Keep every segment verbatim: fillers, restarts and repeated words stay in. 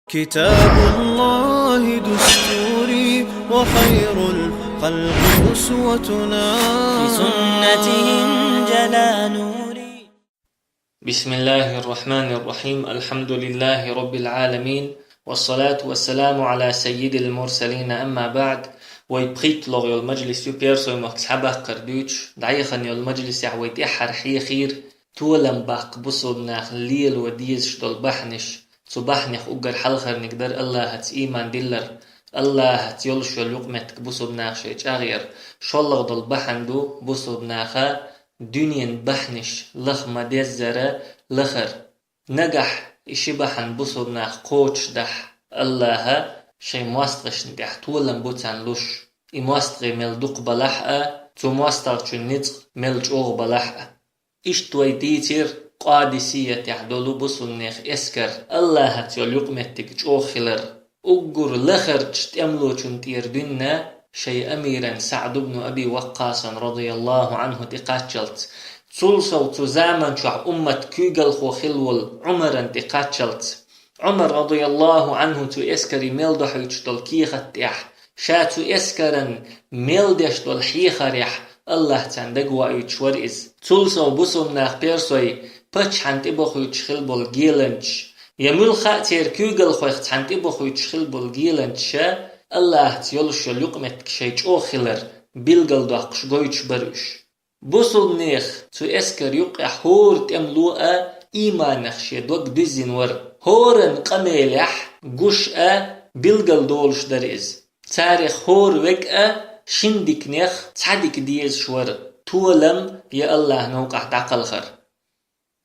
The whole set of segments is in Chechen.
كتاب الله دستوري وخير الخلق أسوتنا. بسنته انجلى نوري. بسم الله الرحمن الرحيم. الحمد لله رب العالمين. والصلاة والسلام على سيد المرسلين. أما بعد. Вай пхийтталагӀа йола мажлис ю, Персой махка схьабаккхар дуьйцуш, дӀаяхана йолу мажлисехь вай тӀаьххьара хьехийра, толам баккха бусулба наха лело дезаш долу бахьанаш, цу бахьанех уггар хьалхарниг дара Аллахьаца ийман диллар, Аллахьаца йолуш йолу юкъаметтиг бусулба наха шайн чӀагӀъяр. ШоллагӀа долу бахьана ду бусулба наха дуьненан бахьанаш лаха ма-деззара лахар. Нагахь и ши бахьана бусулба наха кхочушдахь, Аллахьа шайн мостагӀашна тӀехь толам бу царна луш, и мостагӀий мел дукха балахь а, цу мостагӀчун ницкъ мел чӀогӀа балахь а. Иштта вай дийцира Къадисиятехь долу бусулнех эскар, Аллахьаца йолу юкъаметтиг чӀогӀа хилар. Уггар лахарчу тӀемалочун тӀера дуьнна шайн амиран СаӀд ибн Аби Ваккхасан, радияллаху Ӏанху, тӀекхаччалц. Цул сов цу заман чохь уммат куьйгалхо хилла волу Ӏумаран тӀекхаччалц. Ӏумар, радияллаху Ӏанху, цу эскаре мел дохьуьйтуш долу кехат тӀехь, ша цу эскаран мел деш долу хьехарехь, Аллахь царна дагавоуьйтуш вара иза. Цул сов бусулнах персой паччахьан тӀебохуьйтуш хилла болу геланчаш, я муьлхха а церан куьйгалхойх цхьаьна тӀебохуьйтуш хилла болу геланчаша Аллахьаца йолуш йолу юкъаметтиг шайн чӀогӀа хилар билгалдоккхуш гойтуш бара уьш. Бусулнех цу эскар юккъехь хӀора тӀемало а ийманах шен дог дуьззина вара. ХӀоран къамелехь гуш а билгалдолуш дара иза. Царех хӀора вега а шина диканех цхьа дика дезаш вара, толам я Аллахьан новкъахь дӀакхалхар.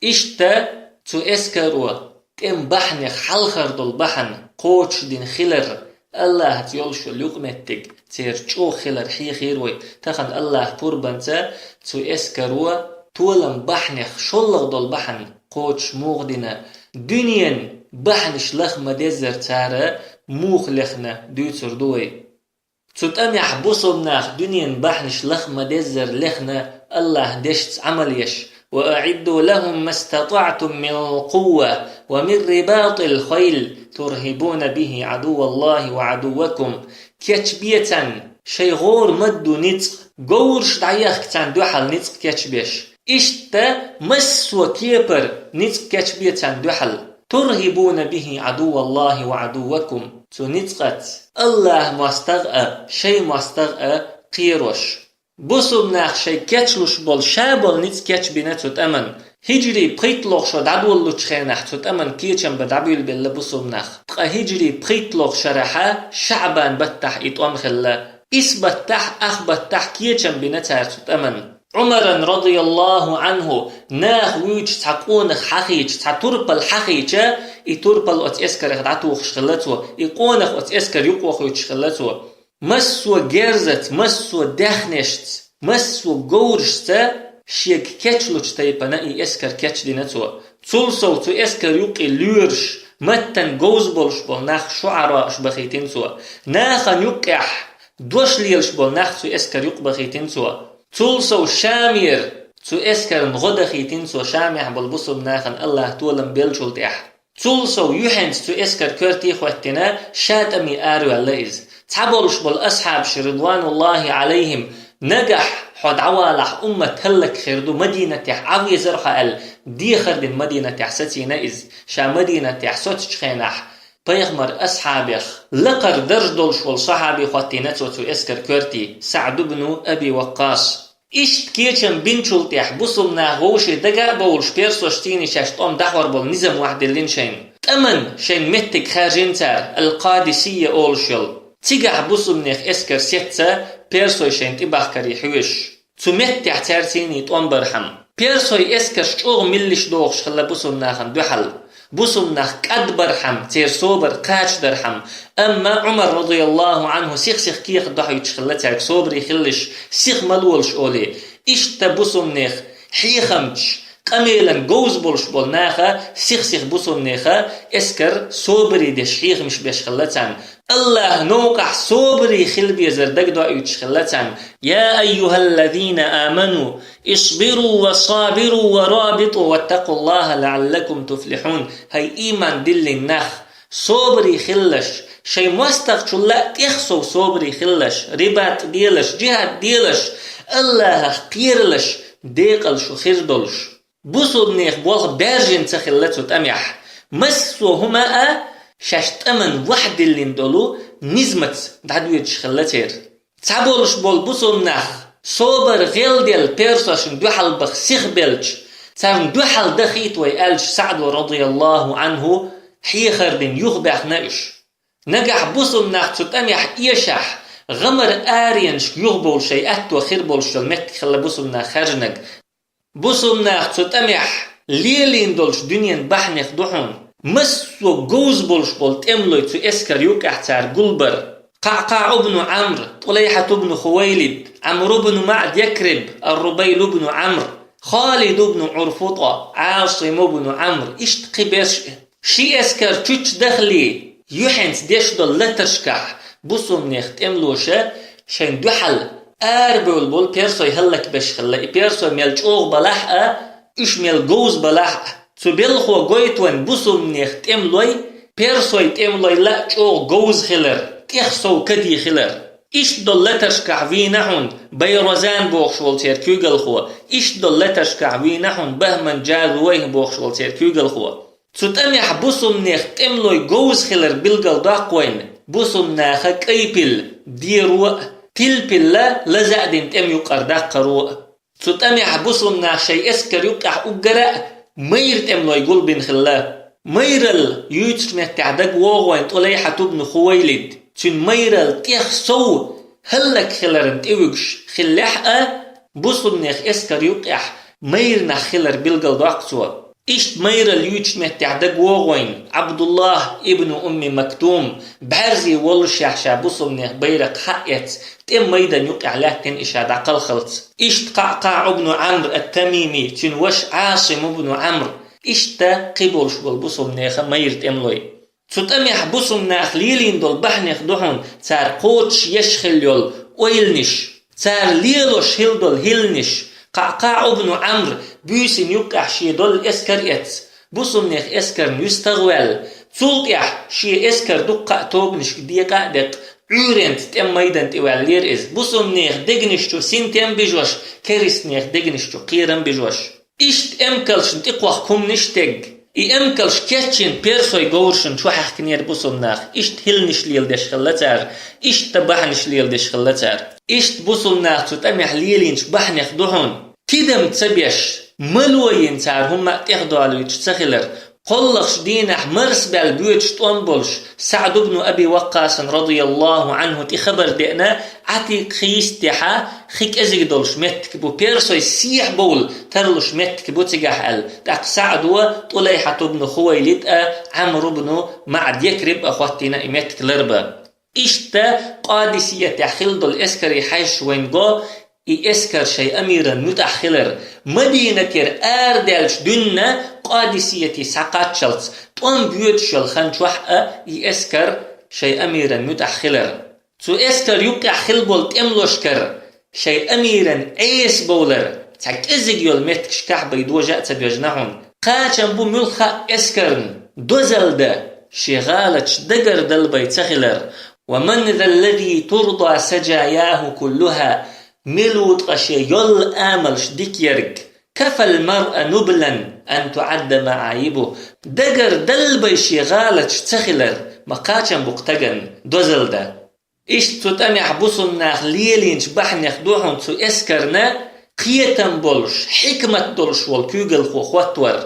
Иштта цу эскаро тӀеман бахьанех хьалхара долу бахьана кхочушдина хилар, Аллахьаца йолуш йолу юкъаметтиг церан чӀогӀа хилар хьехийра вай. Тахана Аллахьан пурбанца цу эскаро толам бахьанех шоллагӀа долу бахьана кхочуш муха дина, дуьненан бахьанаш лаха ма-деззара цара муха лехна дуьйцур ду вай. Цу тӀамехь бусулнах дуьненан бахьанаш лаха ма-деззара лехна Аллахьан дешца Ӏамал еш: «وأعدوا لهم ما استطعتم من قوة ومن رباط الخيل ترهبون به عدو الله وعدوكم». Кечбе царна шайн гӀора ма-дду ницкъ, говраш дӀаехка царна дуьхьал ницкъ кечбеш. Иштта массо а кепара ницкъ кечбе царна дуьхьал. «ترهبون به عدو الله وعدوكم». Цу ницкъаца Аллахьан мостагӀа а, шайн мостагӀа а кхерош. Бусулнах шайн кечлуш болу ша болу ницкъ кечбина цу тӀаман. ХӀиджри пхийтталгӀа шо дӀадолалучу хенахь цу тӀаман кечам бан дӀабуьйлабелла бусулнах. Ткъа хӀиджри пхийтталгӀа шарахьа ШаӀбан баттахь и тӀом хилла. Ис баттахь, ах баттахь кечам бина цара цу тӀаман. Ӏумаран, радияллаху Ӏанху, наха вуьйчу цхьа къонах хьахийча, цхьа турпал хьахийча, и турпал оцу эскарех дӀатухуш хилла цо, и къонах оцу эскар юкъахуьйтуш хилла цо. Массо а герзаца, массо а даьхнешца, массо а говрашца шега кечлучу тайпана и эскар кечдина цо. Цул сов цу эскар юккъе лоьраш, маттан говза болуш болу нах, шуӀараъаш бахийтина цо. Нахана юккъехь дош лелаш болу нах цу эскар юкъа бахийтина цо. Цул сов Шамера цу эскарна гӀо дахийтина цо, Шамехь болу бусулба нахана Аллахь толам беллачул тӀехь. Цул сов юьхьанца цу эскар коьрте а хӀоьттина, ша тӀаме араваьлла иза. Цхьаболуш болу асхьабаш, ридвануллахи Ӏалайхим, нагахь хьо дӀавалахь, уммат хӀаллак хир ду, Мадинатехь Ӏан везара хьо аьлла, дехар дина Мадинатехь сацийна иза. Ша Мадинатехь соцучу хенахь, пайхамар асхьабех лакхара дарж долуш волу сахьаби хӀоттийна цо цу эскар коьрте, СаӀд ибн Аби Ваккхас. Иштта кечам бинчул тӀехь бусулнах вовшийн дага а бовлуш, персош цийний шаьш тӀом дахьор болу низам вахдиллина шайна. ТӀаман шайн меттиг хаьржина цара, Ал-Къадисийя олуш йолу. Цигахь бусулнех эскар сецна, персой шайн тӀебахкаре хьоьжуш. Цу меттехь цаьрца цийний тӀом бархьама. Персой эскарш чӀогӀа миллиш дохуш хилла бусулнахана дуьхьал. Бусулнах кӀад бархьама, церан собар кхача дархьама. Амма Ӏумар, радияллаху Ӏанху, сих-сиха кехат дохьуьйтуш хилла цаьрга собаре хилалаш, сиха ма лолаш олий. Иштта бусулнех хьехамчаш, къамелан говза болуш болу наха, сих-сиха бусулнеха эскар собаре деш, хьехамаш беш хилла царна. Аллахь новкъахь собаре хила безар дагадоуьйтуш хилла царна: «يا أيها الذين آمنوا اصبروا وصابروا ورابطوا واتقوا الله لعلكم تفلحون». ХӀай ийман диллина нах, собаре хилалаш, шайн мостагӀчул а тӀех сов собаре хилалаш, рибат делаш, джихӀад делаш, Аллахьах кхералаш, декъала шу хир долуш. Бусулбанех болх баьржина ца хилла цу тӀамехь. Массо а хӀума а шаьш тӀаман вахьа диллина долу низамца дӀадоьдуш хилла церан. Цхьаболуш болу бусулбанах собар гӀелделла персошна дуьхьал баха сихбелча, царна дуьхьал дахийта вай аьлча, СаӀдо, радияллаху Ӏанху, хьехар дина юхабаьхна уьш. Нагахь бусулбанах цу тӀамехь эшахь, гӀамар аренашка юхабовла шайн аьтто хир болуш йолу меттиг хилла бусулбанах хаьржинарг. Бусулбанах цу тӀамехь лелийна долчу дуьненан бахьанех ду хьуна, массо а говза болуш болу тӀемалой цу эскар юккъехь цара гулбар: КъаӀкъаӀ ибн Ӏамр, ТӀулайхьат ибн Хувайлид, Ӏамр ибн МаӀд Якриб, Ар-Рубайл ибн Ӏамр, Халид ибн ӀурфутӀа, Ӏасим ибн Ӏамр, иштта кхин берш а. Ши эскар чуьччу дахале, юьхьанца деш долу латаршкахь бусулбанех тӀемалоша шайн дуьхьал арабевлла болу персой хӀаллакбеш хилла, и персой мел чӀогӀа балахь а, уьш мел говза балахь а. Цу белхо гойту вайн бусулбанех тӀемалой персой тӀемалойла а чӀогӀа говза хилар, тӀех сов каде хилар. Иштта долу латаршкахь вийна хьуна Байрозан бохуш волу церан куьйгалхо, иштта долу латаршкахь вийна хьуна Бахман Джазуайх бохуш волу церан куьйгалхо. Цу тӀамехь бусулбанех тӀемалой говза хилар билгалдоккху вайна бусулбанаха кӀайпилла деро а, тилпилла лаза а дина тӀеман юккъара даккхаро а. Цу тӀамехь бусулбанах шайн эскар юккъехь уггара а майра тӀемалой гулбина хилла. Майралла юьйцучу меттехь дагавогӀу вайн ТӀулайхьат ибн Хувайлид. Цуьнан майралла тӀех сов хӀаллакьхиларна тӀевуьгуш хиллехь а, бусулбанех эскар юккъехь майра нах хилар билгалдоккху цо. Иштта майралла юьйцучу меттехь дагавогӀу вайн Ӏабдуллахь ибн Умми Мактум, бӀаьрзе воллушехь ша бусулбанех байракх схьа а эцна, тӀеман майдан юккъехь лаьттина и ша дӀакхалхалц. Иштта КъаӀкъаӀ ибн Ӏамр ат-Тамими, цуьнан ваша Ӏасим ибн Ӏамр, иштта кхин болуш болу бусулбанеха майра тӀемалой. Цу тӀамехь бусулбанах лелийна долу бахьанех ду хьуна цара кхочушъеш хилла йолу ойланаш, цара лелош хилла долу хӀилланаш. КъаӀкъаӀ ибн Ӏамр буьйсанна юккъехь шен долу эскар эцна, бусулбанех эскарна юьстагӀваьлла, цул тӀаьхьа шен эскар дуккха а тобанашка декъа а декъна, Ӏуьйренца тӀеман майдан тӀе ваьллера иза, бусулбанех дегнаш чу синтем бижош, керистанех дегнаш чу кхерам бижош. Иштта эмкалшна тӀекхохку хӀуманаш тегга. И эмкалш кечйина персой говрашна чу хьаьхкинера бусулбанах. Иштта хӀилланаш леладеш хилла цара, иштта бахьанаш леладеш хилла цара. Иштта бусулбанах цу тӀамехь лелийначу бахьанех ду хьуна. Тидам ца беш, мало йина цара хӀумма а тӀехдолуьйтуш ца хилар. КхоалгӀачу дийнахь марсабаьлла боьдуш тӀом болуш, СаӀд ибн Аби Ваккъасан, радияллаху Ӏанху, тӀе хабар деана, Ӏатикъ хи йистехьа, хи кӀезиг долуш меттиг бу, персой сехьа бовла тарлуш меттиг бу цигахь аьлла. ТӀаккха СаӀдо ТӀулайхьат ибн Хувайлид а, Ӏамр ибн МаӀд Якриб а хӀоттийна и меттиг ларбан. Иштта Къадисиятехь хилла долу эскаре хьаьжча вайна го, и эскар шайн амиран муьтӀахь хилар. Мадинатера арадаьлча дуьйна Къадисияте схьакхаччалц тӀом боьдуш йолу хан чохь а и эскар шайн амиран муьтӀахь хилар. Цу эскар юккъехь хилла болу тӀемалошкара шайн амиран Ӏеса бовлар цхьа кӀезиг йолу меттигашкахь бай дожа а ца доьжна хьуна. Кхачам бу муьлхха а эскарна дозалла дан, шен гӀалаташ дагардалбай ца хилар. ومن ذا الذي ترضى سجاياه كلها, мила ву ткъа шен йолу амалш дика ерг, كفى المرء نبلا أن تعد معايبه, дагардалбай шен гӀалаташ ца хилар, ма кхачам бу-кх стагана дозалла дан. Иштта цу тӀамехь бусулбанах лелийначу бахьанех ду хьуна цу эскарна кхетам болуш, хьикмат долуш волу куьйгалхо хӀоттавар.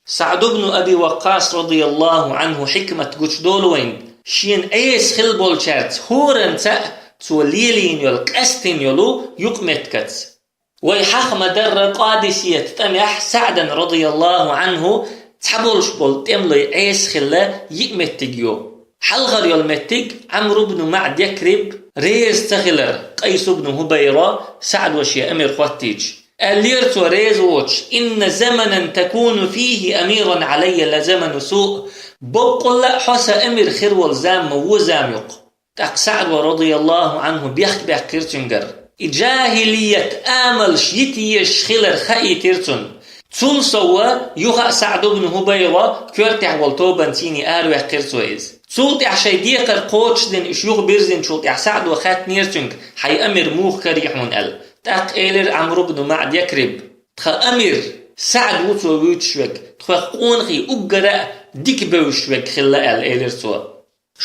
СаӀд ибн Аби Ваккъас, радияллаху Ӏанху, хьикмат гучудолу вайна, шена Ӏеса хилла болчаьрца хӀоранца а цо лелийна йолу, къаьстина йолу юкъаметтигца. Вай хьаха ма-дарра, Къадисият тӀамехь СаӀдан, радияллаху Ӏанху, цхьаболуш болу тӀемалой Ӏеса хилла йиъ меттиг ю. Хьалхара йолу меттиг Ӏамр ибн МаӀд Якриб реза ца хилар, Къайс ибн ХӀубайра, СаӀдо шен амир хӀоттийча. Аьллера цо реза воцуш: إن زمنا تكون فيه أميرا علي لزمن سوء. Боккъалла а хьо сан амир хир волу зама ма вон зама ю-кх. ТӀаккха СаӀдо, радияллаху Ӏанху, бехк-баьккхира цуьнгара. И джахӀилият амалш йита езаш хилар хаийтира цунна. Цул сов, юха а СаӀд ибн ХӀубайра коьртехь волу тобанцийний араваьккхира цо иза. Цул тӀаьхьа шайн декхар кхочушдина, уьш юха бирзинчул тӀаьхьа СаӀдо хаьттинера цуьнга: «Хьайн амир муха карий хьуна?» — аьлла. ТӀаккха элира Ӏамр ибн МаӀд Якриб: «Тхан амир СаӀд ву, цо вуьйцуш верг, тхох къонахий уггара а дика бевзаш верг хилла», — аьлла, элира цо.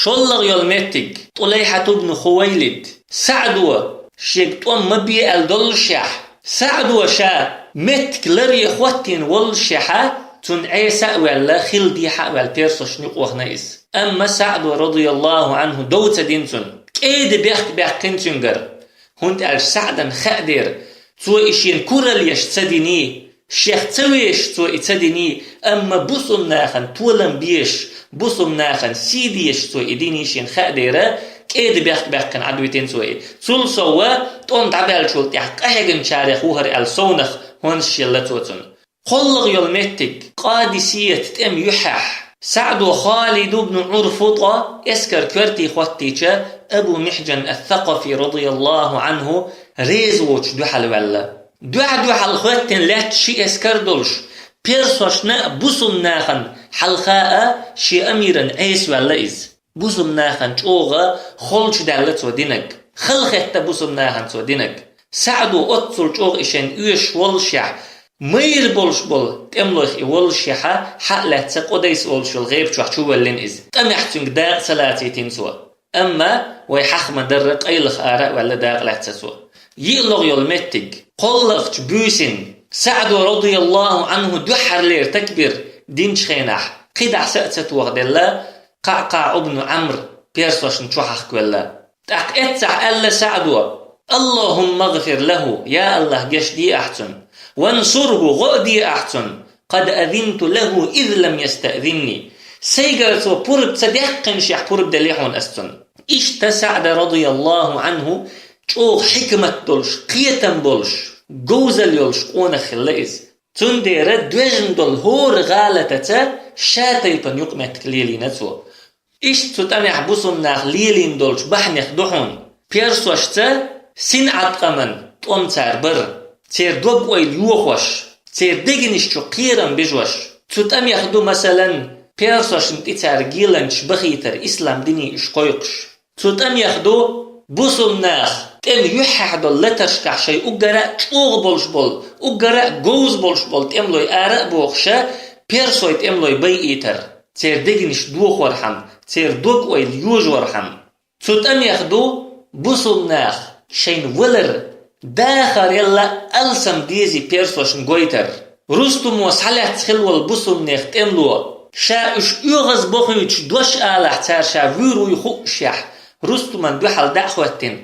ШоллагӀа йолу меттиг — ТӀулайхьат ибн Хувайлид. СаӀдо шега тӀом ма бе аьлла доллушехь, СаӀдо ша меттиг ларъе хӀоттийна воллушехьа, цунна Ӏеса а ваьлла, хила дехьа а ваьлла, персошна юкъа вахана иза. Амма СаӀдо, радияллаху Ӏанху, дов ца дина цунна, кӀеда бехк баьккхина цуьнгара. ХӀунда аьлча СаӀдан хаьа дера, цо и шена куралла еш ца диний, шех ца вешаш цо и ца диний, амма бусулба нахана толам беш, бусулба нахана сий деш цо и диний шена хаьа дера, кӀеда бехк баьккхина Ӏадвитина цо и. Цул сов, тӀом дӀабаьллачул тӀаьхьа къахьегначарех ву хӀара аьлла совнах хӀонсаш елла цо цунна. КхоллагӀа йолу меттиг — Къадисият тӀеман юьххьехь. СаӀдо Халид ибн ӀУрфутӀа эскар коьрте хӀоттийча, Абу Михьжан ас-Сакъафи, радияллаху Ӏанху, реза воцуш дуьхьал ваьлла. Дуьхьа-дуьхьал хӀоьттина лаьтташ ши эскар долуш, персошна а, бусулба нахана хьалха а шен амиран Ӏеса ваьлла иза. Бусулба нахана чӀогӀа холчу даьлла цо динарг. Халахетта бусулба нахана цо динарг. СаӀдо оццул чӀогӀа и шайна оьшуш воллушехь, майра болуш болу тӀемалойх и воллушехьа, хьа а лаьцна Къудайс олуш йолу гӀеба чохь чу валлина иза. ТӀамехь цуьнга дакъа ца лацийтина цо. Амма вай хьаха ма-дарра, къайлаха ара а ваьлла, дакъа лаьцна цо. ЙиълагӀа йолу меттиг — кхоллакхчу буьйсина. СаӀдо, радияллаху Ӏанху, дуьххьарлера такбир динчу хенахь, кхидӀа са а ца тохаделла, КъаӀкъаӀ ибн Ӏамр персошна чу хьахкавелла. ТӀаккха эццахь аьлла СаӀдо: «Аллахумма гӀфир лаху, я АллахӀ, гечде ахь цунна, вансурху, гӀо а де ахь цунна, къад азинту лаху из лам ястаъзинни, сайгара цо пурба ца даьккхинашехь, пурба делахь хьуна ас цунна». Иштта СаӀда, радияллаху Ӏанху, чӀогӀа хьикмат долуш, кхетам болуш, говзалла йолуш къонах хилла иза. Цундела доьжна долу хӀора гӀалатаца ша тайпана юкъаметтиг лелийна цо. Иштта цу тӀамехь бусулба наха лелийна долчу бахьанех ду хьуна: персошца синӀат къаман тӀом цара бар, церан дог-ойла йохош, церан дегнаш чу кхерам бижош. Цу тӀамех ду, масалан, персошна тӀе цара геланчаш бахийтар, ислам дине уьш кхойкхуш. Цу тӀамех ду бусулба наха тӀеман юьххьехь долу латаршкахь шайн уггара а чӀогӀа болуш болу, уггара а говза болуш болу тӀемалой ара а бохуша, персой тӀемалой байийтар, церан дегнаш дохорхьама, церан дог-ойла йожорхьама. Цу тӀамех ду бусулба наха шайна валар дахарелла алсам дези персошна гойтар. Рустумо схьалаьцна хилла волу бусулба нехан тӀемало, ша уьш оьгӀаз бохуьйтуш дош алахь, цара ша вуьйр вуй хуъушехь, Рустуман дуьхьал дӀа а хӀоьттина: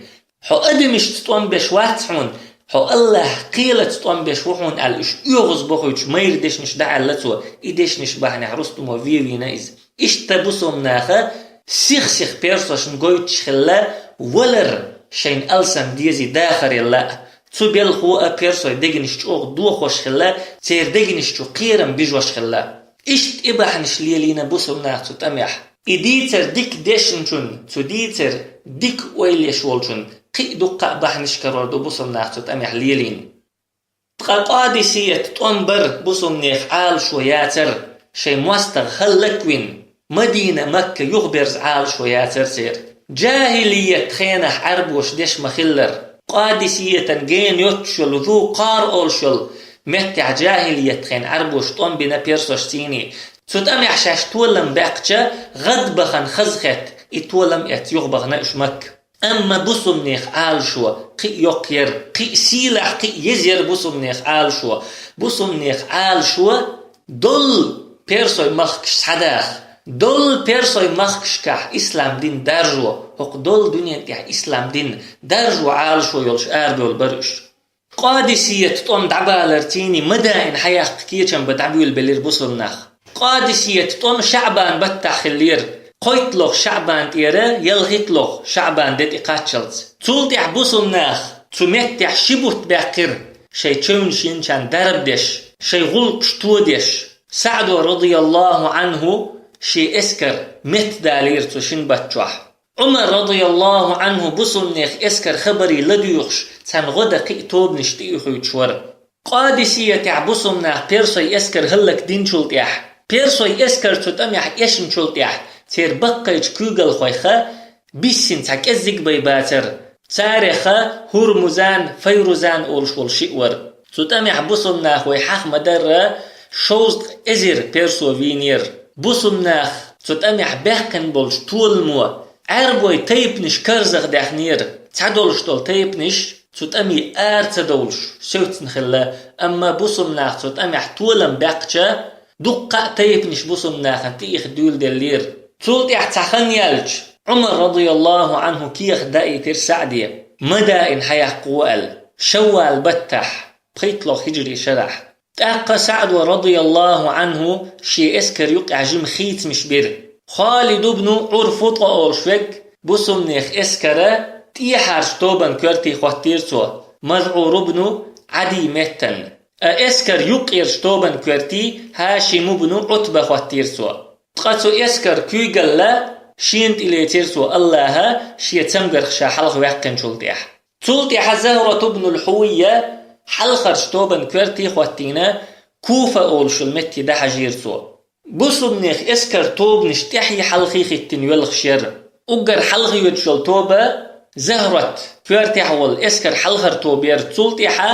«Хьо адамашца тӀом беш вац хьуна, хьо АллахӀ кхелаца тӀом беш ву хьуна», — аьлла, уьш оьгӀаз бохуьйтуш майра дешнаш дӀааьлла цо. И дешнаш бахьанехь Рустумо вен вийна иза. Иштта бусулба наха сих-сиха персошна гойтуш хилла валар шайна алсам дези дахарелла а. Цу белхо а персой дегнаш чӀогӀа дохош хилла, церан дегнаш чу кхерам бижош хилла. Иштта и бахьанаш лелийна бусулба наха цу тӀамехь. И дийцар дика дешначун, цу дийцар дика ойла еш волчун кхин а дуккха а бахьанаш карор ду бусулба наха цу тӀамехь лелийна. Ткъа Къадисият тӀом бар бусулба нехан Ӏалашо яцара, шайн мостагӀа хӀаллаквина, Мадина-Макка юхаберза Ӏалашо яцара церан. Джахилият хенахь Ӏаьрбоша деш ма-хиллара, Къадисиятан гена йоццуш йолу Зу Къар олуш йолу меттехь джахилият хенахь Ӏаьрбоша тӀом бина персошций. Цу тӀамехь шаьш толам баьккхича, гӀад бахана хазахетта, и толам эцна юхабахана уьш Макка. Амма бусулба нехан Ӏалашо кхин а йоккха яра, кхин а сийлахь, кхин а еза яра бусулба нехан Ӏалашо. Бусулба нехан Ӏалашо долу персой махкаш схьадаха, долу персой махкашкахь ислам дин даржо, хӀокху долу дуьнен тӀехь ислам дин даржо Ӏалашо йолуш арабевлла бара уьш. Къадисият тӀом дӀабаларций ма даийна хьаяккха кечам бан дӀабуьйлабелира бусулба нах. Къадисият тӀом ШаӀбан баттахь хиллера, кхойтталгӀа ШаӀбан тӀера ялхитталгӀа ШаӀбан де тӀе кхаччалц. Цул тӀаьхьа бусулба наха цу меттехь ши бутт баьккхира, шайн чевнаш йинчарна дарба деш, шайн гӀуллакхаш тодеш. СаӀдо, радияллаху Ӏанху, шен эскар меттадалийра цу шина батта чохь. Ӏумар, радияллаху Ӏанху, бусулба нехан эскаран хабарий ладуьйгӀуш, царна гӀо дан кхин а тобанаш тӀеухуьйтуш вара. Къадисиятехь бусулба наха персой эскар хӀаллакдинчул тӀаьхьа, персой эскар цу тӀамехь эшначул тӀаьхьа, Церан баккхийчу куьйгалхойх биссина цхьа кӀеззиг бай бацара. Царех Хурмузан, Файрузан олуш волу шиъ вара. Цу тӀамехь бусулнахой хьаха ма-дарра шовзткъа эзар персо вийнера. Бусулнах цу тӀамехь баьккхина болчу толамо Ӏаьрбой тайпанаш карзахдаьхнера, цхьадолуш долу тайпанаш цу тӀаме ара ца довлуш, севцна хилла, амма бусулнах цу тӀамехь толам баьккхича, дуккха а тайпанаш бусулнахана тӀеиха дуьйладеллера. Цул тӀаьхьа цхьа хан яьлча, Ӏумар, радияллаху Ӏанху, кехат даийтира СаӀде, ма даийна хьаяккха гӀо аьлла, шаввал баттахь, пхийтталгӀа хиджри шарахь. ТӀаккха СаӀдо, радияллаху Ӏанху, шен эскар юкъехь жима хийцамаш бира. Халид ибн Ӏурфутъа олуш верг бусулнех эскара тӀехьарчу тобан коьрте хӀоттийра цо, МазӀур ибн Ӏадий меттана. А эскар юккъерчу тобан коьрте Хьашим ибн Ӏутба хӀоттийра цо. Ткъа цу эскар куьйгалла шена тӀелецира цо Аллаха, шен цамгарх ша хьалха ваьккхинчул тӀаьхьа. Цул тӀаьхьа Захрат ибн ал-Хьувайя хьалхарчу тобан коьрте хӀоттийна, Куфа олуш йолу метте дӀахьажийра цо. Бусулнех эскар тобанаш тӀаьхьий хьалхий хӀиттина йоьлхуш яра. Уггар хьалха йоьдуш йолу тоба Захрат коьртехь волу эскар хьалхара тоба яра, цул тӀаьхьа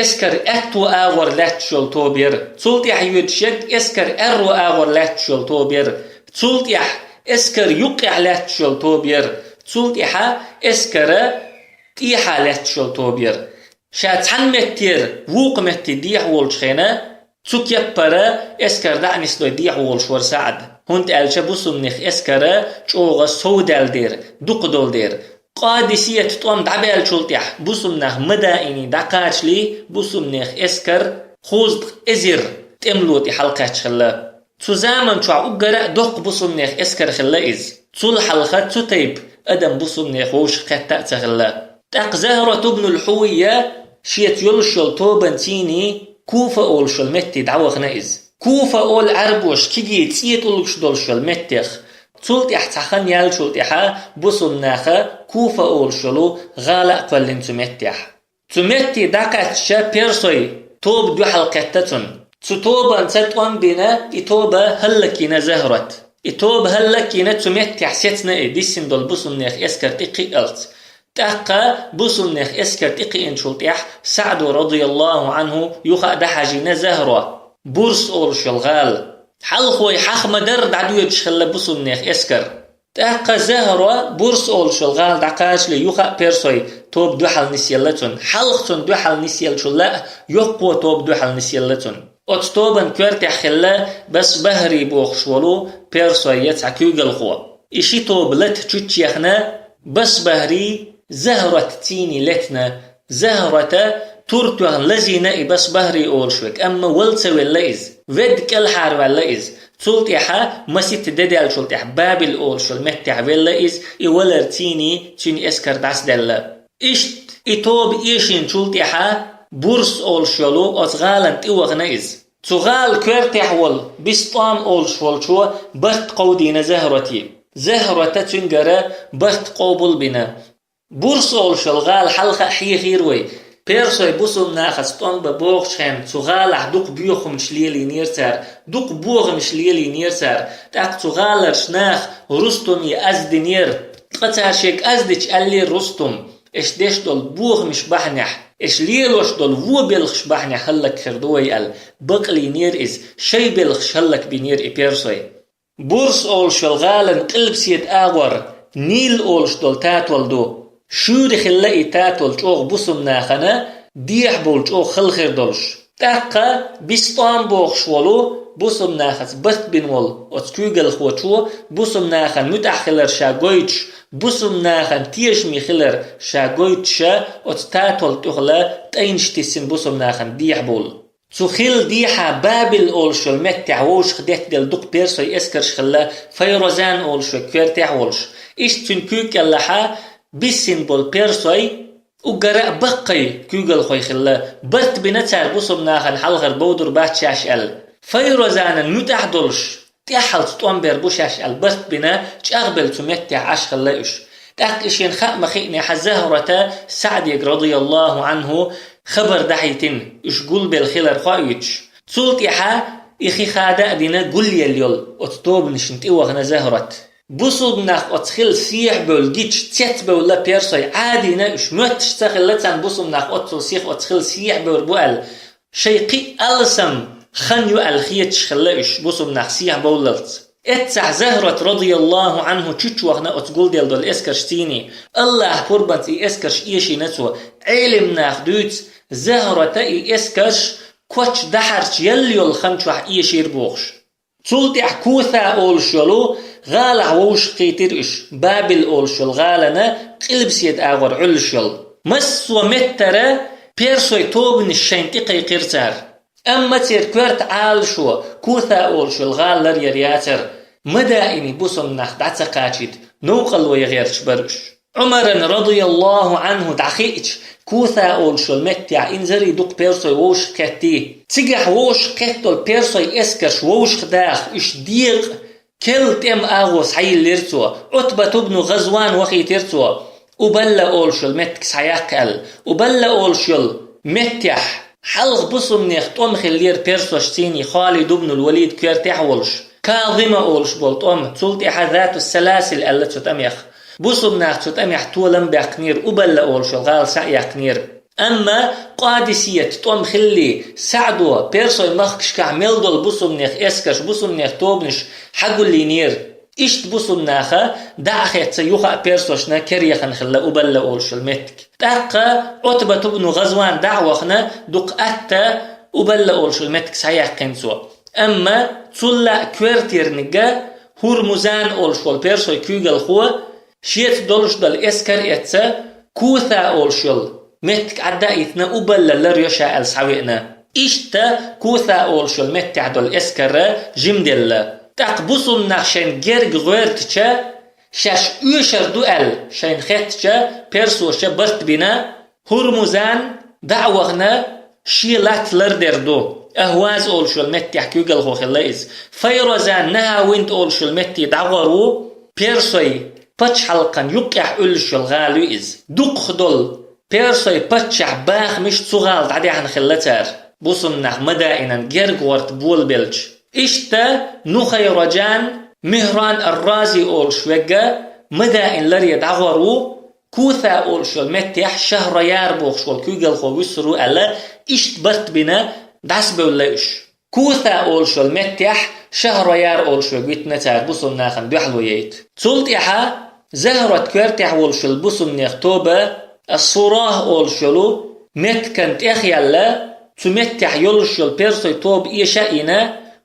эскар аьтту агӀор лаьтташ йолу тоба яра, цул тӀаьхьа йоьдуш ерг эскар аьрру агӀор лаьтташ йолу тоба яра, цул тӀаьхьа эскар юккъехь лаьтташ йолу тоба яра, цул тӀаьхьа эскара тӀехьа лаьтташ йолу тоба яра. Ша цхьана меттера вукху метте дехьа волчу хенахь, цу кеппара эскар дӀа а нисдой дехьа волуш вара СаӀд, хӀунда аьлча бусулнех эскара чӀогӀа совдаьлла дера, дукха долу дера. Къадисият тӀом дӀабаьллачул тӀаьхьа бусулнах Мадаине дӀакхачале, бусулнех эскар кхузткъа эзар тӀемало тӀе хьалакхаьчна хилла. Цу заман чохь уггара а доккха бусулнех эскар хилла иза. Цул хьалха цу тайпа адам бусулнех вовшах кхетта а ца хилла. ТӀаккха Захрат ибн ал-Хьувайя шеца йолуш йолу тобанца йийна Куфа олуш йолу метте дӀавахана иза. Куфа олу Ӏаьрбоша кегий цӀе тӀулгаш долуш йолу меттех. Цул тӀаьхьа цхьа хан яьллачул тӀаьхьа бусулнаха Куфа олуш йолу гӀала а кхоьллина цу меттехь. Цу метте дӀакхаьчча, персой тоба дуьхьал кхетта цунна. Цу тобанца тӀом бина, и тоба хӀаллакйина Захрат. И тоба хӀаллакйина, цу меттехь сецна и, диссина долу бусулнех эскар тӀекхиъалц. ТӀаккха бусулнех эскар тӀекхиъначул тӀаьхьа СаӀдо, радияллаху Ӏанху, юха а дӀахьажийна Захро, Бурс олуш йолу гӀала. Хьалхой хьаха ма-дарра дӀадоьдуш хилла бусулнех эскар. ТӀаккха Захро, Бурс олуш йолу гӀала дӀакхачале, юха а персой тоба дуьхьал нисъелла цунна. Хьалха цунна дуьхьал нисъеллачул а йоккхо тоба дуьхьал нисъелла цунна. Оцу тобан коьртехь хилла Басбахри бохуш волу персойн цхьа куьйгалхо. И ши тоба лата чуччехна, Басбахри Захрат цийний летна. Захрата тур тоьхна лазийна и Басбахри олуш верг, амма вала ца велла иза. Ведда кӀелхьарваьлла иза. Цул тӀаьхьа маситта де даьллачул тӀаьхьа Бабил олуш йолу меттехь велла иза, и валар цийний цуьнан эскар дӀасадаьлла. Иштта и тоба эшийначул тӀаьхьа Бурс олуш йолу оцу гӀалана тӀевахана иза. Цу гӀала коьртехь волу Бистам олуш волчо барт кховдийна Захроте. Захрота цуьнгара барт къобал бина. Бурс олуш йолу гӀала хьалха а хьехийра вай. Персой бусулнахаца тӀом бан богӀучу хенахь цу гӀалахь дукха боьхамаш лелийнера цара, дукха бохамаш лелийнера цара. ТӀаккха цу гӀаларчу наха Рустуме аз динера. Ткъа цара шега аз дича аьллера Рустума: «Эш деш долу бохамаш бахьанехь, эш лелош долу вон белхаш бахьанехь хӀаллакьхир ду вай», — аьлла, бакълийнера иза, шайн белхаш хӀаллакбинера и персой. Бурс олуш йолу гӀалан къилбаседа агӀор Нил олуш долу татол ду. Шуьйра хилла и татол чӀогӀа бусулнахана, дехьа бовла чӀогӀа хала хир долуш. ТӀаккха Бистам бохуш волу, бусулнахаца барт бина волу оцу куьйгалхочо бусулнахана муьтӀахь хилар ша гойтуш, бусулнахана тешаме хилар ша гойтуша, оцу татол тӀехула тӀайнаш тиссина бусулнахана дехьа бовла. Цу хилла дехьа Бабил олуш йолу меттехь вовшах деттаделла дукха персой эскарш хилла, Файрозан олуш верг коьртехь а волуш. Иштта цуьнан куьйга кӀеллахьа биссина болу персой уггара а баккхий куьйгалхой хилла. Барт бина цара бусулнахана хьалхара бовдур бац шаьш аьлла. Файрозанан муьтӀахь долуш, тӀаьххьалц тӀом бер бу шаьш аьлла барт бина, чӀагӀбелла цу меттехь Ӏаш хилла уьш. ТӀаккха и шена хаа ма-хиънехьа Захрота СаӀдега, радияллаху Ӏанху, хабар дахьийтина, уьш гулбелла хилар хоуьйтуш. Цул тӀаьхьа И хи хада а дина гулъелла йолу оцу тобанашна тӀевахана Захьрат. Бусулба нах оцу хила сехьабевлла гича, цецбевлла персой, Ӏадийна уьш, моьттуш ца хилла царна бусулба нах оццул сиха оцу хила сехьабевр бу аьлла. Шайн кхин а алсам хан ю аьлла хеташ хилла уьш бусулба нах сехьабовллалц. Эццахь Захьрат радияллаху Ӏанху чуччохна оцу гулделла долу эскарш цийний. Аллахь пурбанца и эскарш эшийна цо. Ӏелам наха дуьйцу, Захьрата и эскарш коч дахьарчу елла йолу хан чохь эшийра бохуш. Цул тӀаьхьа Куса олуш йолу гӀалахь вовшахкхийтира уьш, Бабил олуш йолу гӀалана къилбаседа агӀор Ӏуьллуш йолу. Массо а меттара персой тобанаш шайна тӀекхайкхира цара. Амма церан коьрта Ӏалашо Куса олуш йолу гӀала ларъяр яцара, Мадаине бусулба нах дӀа ца кхачийта, новкъарло ян гӀерташ бара уьш. Ӏумаран радияллаху Ӏанху дӀахиъча, Куса олуш йолу меттехь инзаре дукха персой вовшахкхеттий. Цигахь вовшахкхетталу персой эскарш вовшахдаха, уьш декъа, керла тӀеман агӀо схьайиллира цо. Ӏутбат ибн ГӀазван вахийтира цо, Убалла олуш йолу меттиг схьаяккха аьлла. Убалла олуш йолу меттехь хьалха бусулба нехан тӀом хиллера персошцийний, Халид ибн ал-Валид коьртехь а волуш, Казима олуш болу тӀом, цул тӀаьхьа Зату Саласил аьлла цу тӀамех. Бусулба наха цу тӀамехь толам баьккхинера, Убалла олуш йолу гӀала схьа а яьккхинера. Амма Къадисият тӀом хиллий, СаӀдо персой махкашкахь мел долу бусулба нехан эскарш, бусулба нехан тобанаш хьагулйинера. Иштта бусулба наха дӀа а хетта, юха а персошна кера яхана хилла Убалла олуш йолу меттиг. ТӀаккха Ӏутбат ибн ГӀазван дӀа а вахана, дукха атта Убалла олуш йолу меттиг схьаяьккхина цо. Амма цул а коьртера нигга Хурмузан олуш волу персой куьйгалхо шеца долуш долу эскар а эцна, Куса олуш йолу меттиг Ӏадда а йитина, Убалла ларйо ша аьлла схьавеана. Иштта Куса олуш йолу меттехь долу эскар жимаделла. ТӀаккха бусулба нах шайна герга гӀоьртича, шаьш оьшур ду аьлла шайна хеттача, персоша барт бина, Хурмузан дӀа а вахана, шен латта лардер ду. Ахваз олуш йолу меттехь куьйгалхо хилла иза. Файрозан Нахавинд олуш йолу метте дӀагӀор ву, персой пачхьалкхан юккъехь Ӏуьллуш йолу гӀала ю иза. Дукхах долу персой паччахьан бахамаш цу гӀала дӀадаьхьна хилла цара, бусулба нах Мадаинан герга гӀорта болабелча. Иштта Нухайрожан Михран ар-Рази олуш вегга Мадаин ларъе дӀагӀор ву, Куса олуш йолу меттехь Шахрояр бохуш волу куьйгалхо вуьсур ву аьлла, иштта барт бина дӀасабевлла уьш. Куса олуш йолу меттехь Шахрояр олуш вег витина цара бусулба нахана дуьхьало яйта. Цул тӀаьхьа Захьрат коьртехь волуш йолу бусулба нехан тоба Ас-Сурах олуш йолу меттиган тӀехъяьлла, цу меттехь йолуш йолу персой тоба эша а йина,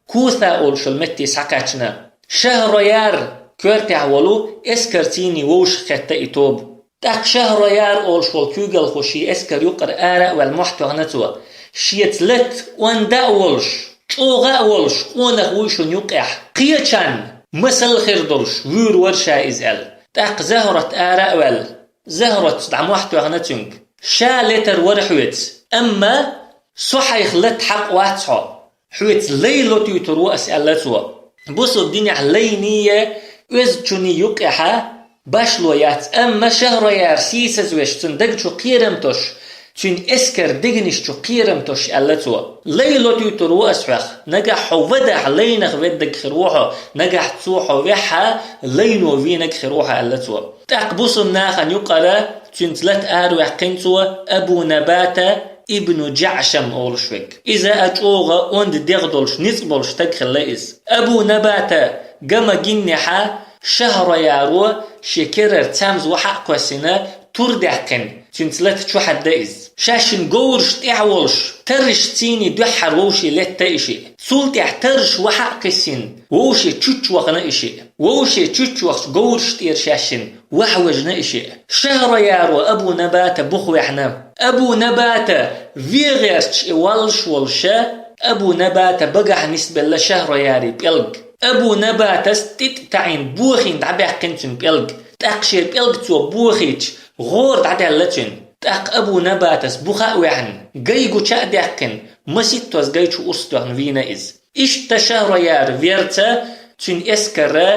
Куса олуш йолу метте схьакхаьчна. Шахрояр коьртехь волу эскарцийний вовшахкхетта и тоба. ТӀаккха Шахрояр олуш волу куьйгалхо шен эскар юкъара ара а ваьлла мохь тоьхна цо. Шеца лата онда а волуш, чӀогӀа а волуш, къонах вуй шуна юккъехь. Кхечанна масал хир долуш вуьйр вара ша иза аьлла. ТӀаккха Захьрат ара а ваьлла, Захьрат дӀа мохь тоьхна цуьнга. Ша летар вара хьоьца, амма со хьайх лата хьакъ вац хьо. Хьоьца лай лотуьйтур ву ас аьлла цо. Бусулба динехь лайние, оьзачунний юккъехьа башло яц, амма Шахрояр сийсазвеш, цуьнан даг чу кхерам тосуш, цуьнан эскар дегнаш чу кхерам тосуш аьлла цо. Лай лотуьйтур ву ас хьох, нагахь хьо вадахь лайнах веддаг хир ву хьо, нагахь цо хьо вехьа лайно вийнаг хир ву хьо аьлла цо. ТӀаккха бусулба нахана юкъара цуьнца лата араваьккхина цо Абу Набата ибну Джаъшам олуш вег. Иза а чӀогӀа онда дегӀ долуш, ницкъ болуш стаг хилла иза. Абу Набата гама гиннехьа Шахрояро шен керара цамза вахьа а кхоьссина, тур даьккхина, цуьнца лата чу хьадда иза. Шаьшшинна говраш тӀехь волуш, таррашцийний дуьххьара вовший летта и шиъ. Цул тӀаьхьа тарраш вахьа а кхиссина, вовший чуччу вахана и шиъ. Вовший чуччу вахча говраш тӀера шаьшшинна вахьа вежна и шиъ. Шахрояро Абу Набата бух ваьхьна. Абу Набата вен гӀерташ и валлаш волуша, Абу Набата багахь нисбелла Шахрояри пӀелг. Абу Набатас тӀитӀа таӀийна бохийна дӀабаьккхина цуьнан пӀелг. ТӀаккха шен пӀелг цо бохийча, гӀора дӀадаьлла цуьнан. ТӀаккха Абу Набатас буха а ваьхьна, гай гуча а даьккхина, маситтаза гай чу урс тоьхна вийна иза. Иштта Шахрояр верца, цуьнан эскара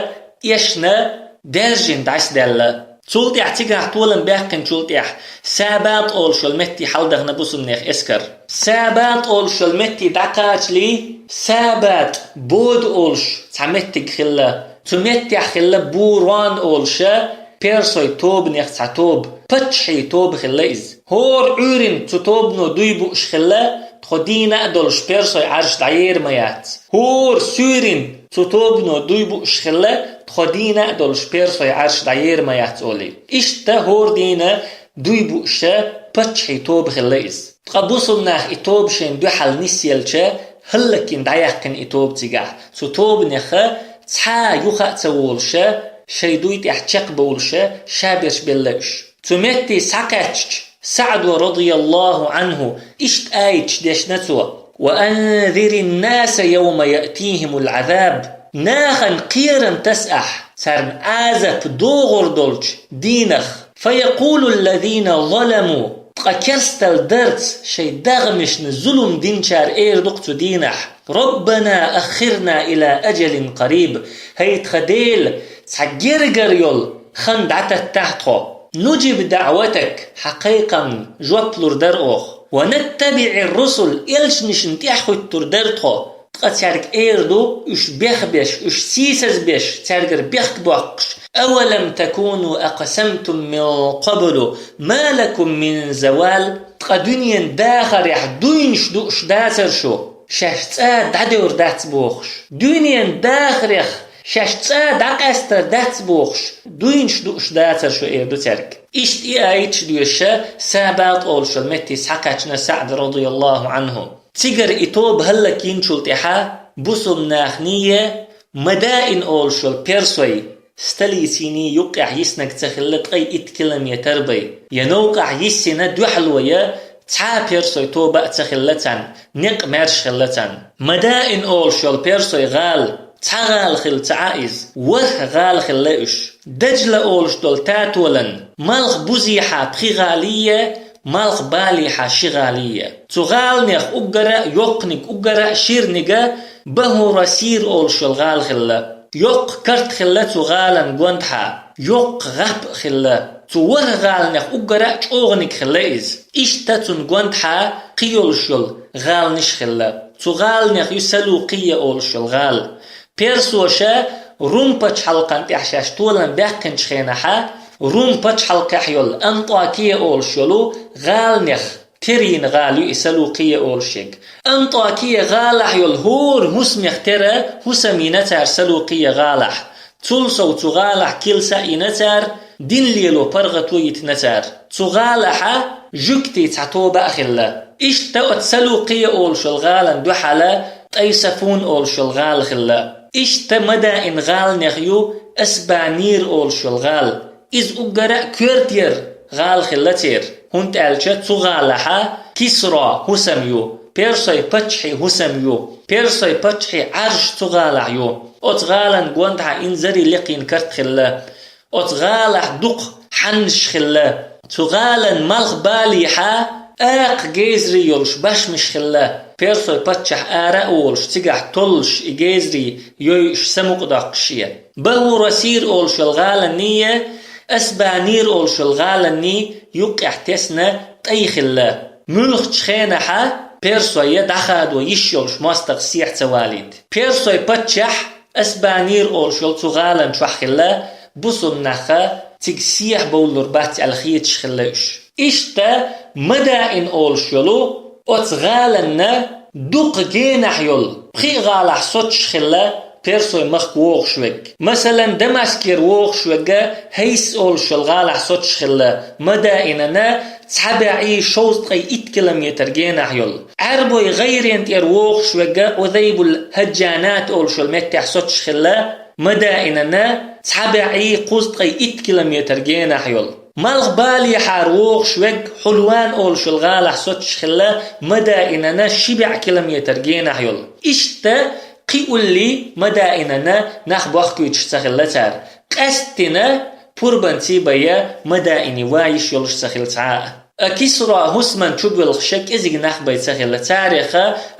эшна, даьржина дӀасадаьлла. Цул тӀаьхьа цигахь толам баьккхинчул тӀаьхьа Сабат олуш йолу метте хьаладахана бусулбанех эскар. Сабат олуш йолу метте дӀакхачале, Сабат бода олуш цхьа меттиг хилла. Цу меттехь хилла Бурон олуша, персой тобанех цхьа тоба, паччахьий тоба хилла иза. ХӀора Ӏуьйрина цу тобано дуй бууш хилла, тхо дийна а долуш персой Ӏарш дӀаер ма яц. ХӀора суьйрина цу тобано дуй бууш хилла, тхо дийна а долуш персой Ӏарш дӀаер ма яц олий. Иштта хӀора дийна дуй бууша паччахьий тоба хилла иза. Ткъа бусулбанах и тоба шайн дуьхьал нисъелча, хӀаллакйина дӀаяьккхина и тоба цигахь. Цу тобанеха цхьа а юха а ца волуша, шайн дуй тӀехь чекхбовлуша, ша берш белла уьш. Цу метте схьакхаьчча, СаӀдо, радияллаху Ӏанху, иштта аяташ дешна цо: «وأنذر الناس يوم يأتيهم العذاب». Нахана кхерам таса ахь, царна Ӏазап догӀур долчу дийнах. «فيقول الذين ظلموا», ткъа керстал дарца шайн дегӀмашна зулум динчара эр ду-кх цу дийнахь: «ربنا أخرنا إلى أجل قريب». ХӀай тхан Дела, цхьа гергара йолу хан дӀататтахь тхо. «نجب دعوتك», хьан кхайкхамна жоп лур дара оха. «ونتبع الرسل», элчанашна тӀаьхьахӀуьттур дара тхо. Ткъа цаьрга эр ду, уьш бехбеш, уьш сийсазбеш, цаьргара бехк боккхуш: «أولم تكونوا أقسمتم من قبل ما لكم من زوال». Ткъа дуьненан дахарехь дуйнаш дууш дацара шу, шаьш цӀа дӀадевр дац бохуш. Дуьненан дахарех шаьш цӀа дӀакъаьстар дац бохуш, дуйнаш дууш дацара шу, эр ду цаьрга. Иштта и аяташ доьшуша Сабат олуш йолу метте схьакхаьчна СаӀд, радияллаху Ӏанху. Цигара и тоба хӀаллакйинчул тӀаьхьа бусулбанахний, Мадаин олуш йолу персой столицаний юккъехь йиснарг ца хилла ткъе итт километр бен. Я новкъахь йиссина дуьхьало я цхьа а персой тоба а ца хилла царна, некъ маьрша хилла царна. Мадаин олуш йолу персой гӀала цхьа гӀала хилла ца Ӏа иза, ворхӀ гӀала хилла уьш. Даджла олуш долу татолан малхбузехьа пхи гӀалий, малхбалехьа ши гӀалий. Цу гӀаланех уггара а йоккханиг, уггара а ширниг Бахурасир олуш йолу гӀала хилла. Йоккха карт хилла цу гӀалан гондахьа, йоккха гӀап а хилла. Цу ворхӀ гӀаланех уггара а чӀогӀаниг хилла иза. Иштта цунна гондахьа кхин йолуш йолу гӀаланаш а хилла. Цу гӀаланех ю Салукъия олуш йолу гӀала. Персоша Рум пачхьалкхан тӀехь шаьш толам баьккхинчу хенахьа, Рум пачхьалкхехь йолу Антокия олуш йолу гӀаланех терийна гӀала ю и Салукъия олуш ерг. Антокия гӀалахь йолу хӀора хӀусамех тера хӀусам йина цара Салукъия гӀалахь. Цул сов цу гӀалахь килса а йина цара, дин лело паргӀато йитина цара. Цу гӀалахьа жуьгтий цхьа тоба а хилла. Иштта оцу Салукъия олуш йолу гӀалан дуьхьала Тайсафун олуш йолу гӀала хилла. Иштта Мадаин гӀаланех ю Асбанир олуш йолу гӀала. Иза уггара а коьртера гӀала хилла церан, хӀунда аьлча цу гӀалахьа Кисро хӀусам ю, персой паччахьий хӀусам ю, персой паччахьий Ӏарш цу гӀалахь ю. Оцу гӀалан гондахьа инзаре лекхийна карт хилла. Оцу гӀалахь дукха хьаннаш хилла. Цу гӀалан малхбалехьа акха гезарий йолуш башмаш хилла. Персой паччахь ара а волуш, цигахь толлуш и гезарий йойуш самукъадоккхуш шен. Бахурасир олуш йолу гӀаланний, Асбанир олуш йолу гӀаланний юккъехь тесна тӀай хилла. Муьлххачу хенахьа персой дӀахадо йиш йолуш мостагӀа сехьа ца валийта. Персой паччахь Асбанир олуш йолу цу гӀалан чохь хилла, бусулбанахха цига сехьа бовлур бац аьлла хеташ хилла уьш. Иштта Мадаин олуш йолу оцу гӀаланна дукха генахь йолу пхи а гӀалахь соцуш хилла персой махка вогӀуш верг. Масалан, Дамаскера вогӀуш верг Хьайс олуш йолу гӀалахь соцуш хилла, Мадаинана цхьа бӀе шовзткъе итт километр генахь йолу. Ӏаьрбой гӀайрен тӀера вогӀуш верг Ӏузайбул Хьаджанат олуш йолу меттехь соцуш хилла, Мадаинана цхьа бӀе кхузткъе итт километр генахь йолу. Малхбалехьара вогӀуш верг Хьулван олуш йолу гӀалахь соцуш хилла, Мадаинана ши бӀе километр генахь йолу. Иштта кхин улле Мадаинана нах бохкуьйтуш ца хилла цара. Къаьсттина пурбанций бая Мадаине ван йиш йолуш ца хилла цхьа а. А Кисра хӀусаман чубоьлхуш кӀезига нах бай ца хилла, царех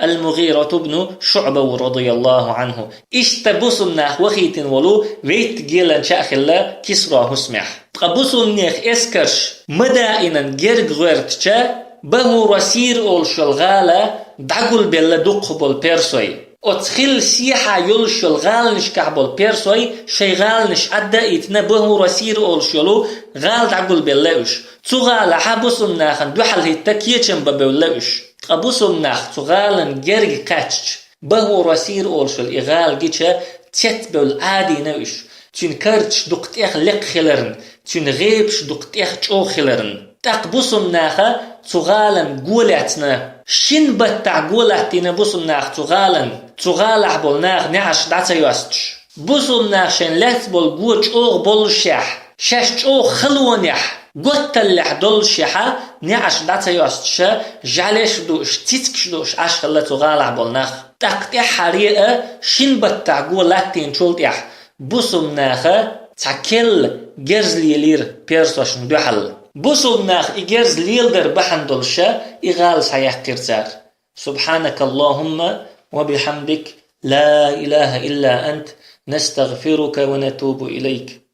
Ал-МугӀират ибн ШуӀба ву, радияллаху Ӏанху. Иштта бусулба нах вахийтина волу вайта геланча а хилла Кисра хӀусамехь. Ткъа бусулба нехан эскарш Мадаинан герга гӀоьртича, Баху Расир олуш йолу гӀала дӀагулбелла дукхахболу персой. Оцу хилла сехьа йолуш йолу гӀаланашкахь болу персой шайн гӀаланаш Ӏадда а йитина, Баху Расир олуш йолу гӀала дӀагулбелла уьш. Цу гӀалахь бусулба нахана дуьхьал хӀитта кечам бан бевлла уьш. Ткъа бусулба нах цу гӀалан герга кхаьчча, Баху Расир олуш йолу и гӀала гича, цецбевлла Ӏадийна уьш. Цуьнан карчаш дукха тӀех лекха хиларна, цуьнан гӀебаш дукха тӀех чӀогӀа хиларна. ТӀаккха бусулба наха цу гӀалан го лаьцна. Шина баттахь го латтийна бусулба наха цу гӀалан, цу гӀалахь болу наха неӀарш дӀа ца йостуш. Бусулба наха шайн лаьцна болу го чӀогӀа боллушехь, шаьш чӀогӀа халонехь, готталлехь доллушехьа, неӀарш дӀа ца йостуша, жӀаьлеш а дууш, цицигаш а дууш Ӏаш хилла цу гӀалахь болу нах. ТӀаккха тӀаьххьара а шина баттахь го латтийначул тӀаьхьа бусулба наха цхьа керла герз лелийра персошна дуьхьал. Бусулба наха и герз леладар бахьана долуша и гӀала схьаяьккхира цара. سبحانك اللهم وبحمدك، لا إله إلا أنت، نستغفرك ونتوب إليك.